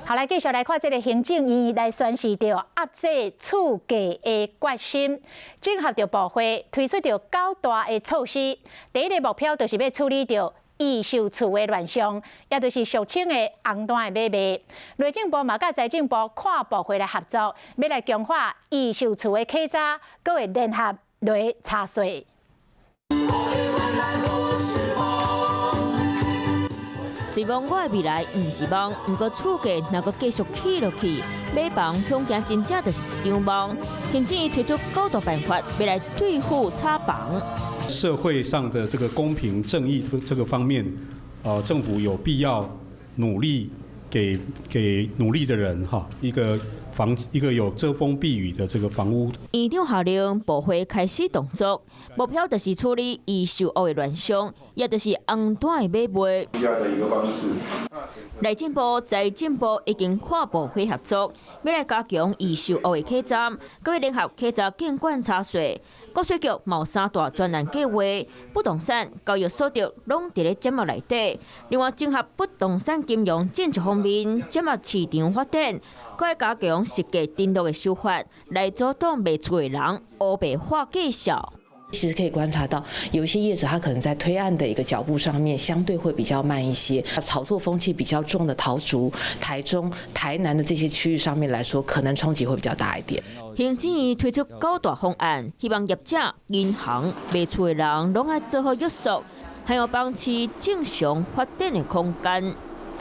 好，來繼續來看這个行政院來宣示著壓制厝價的決心，整合著部會推出著九大的措施。第一个目標就是欲處理著預售厝的亂象，也就是俗稱的紅單的買賣。內政部嘛佮財政部跨部會來合作，欲來強化預售厝的稽查，閣會聯合來查稅。雖罔我的未來毋是夢，毋過厝價若閣繼續起落去，買房恐驚真正就是一場夢。行政院提出九大辦法，欲來對付炒房。社會上的這個公平正義這個方面，政府有必要努力給努力的人哈一個房一個有遮風避雨的這個房屋。院長下令部會開始動作，目標就是處理預售屋的亂象，也就是紅單的買賣。的一個方式。內政部、財政部已經跨部會合作，欲來加強預售屋的稽查，閣會聯合稽查監管查稅。國稅局嘛有三大專案計劃，不動產交易所得攏佇咧節目內底。另外，整合不動產金融政策方面，節目市場發展，閣會加強實價登錄的手法，來阻擋賣厝的人烏白畫價數。其實可以觀察到，有一些業者他可能在推案的一個腳步上面相對會比較慢一些。炒作風氣比較重的桃竹、台中、台南的這些區域上面來說，可能衝擊會比較大一點。行政院推出九大方案，希望業者、銀行、賣厝的人攏愛做好約束，還有保持正常發展的空間。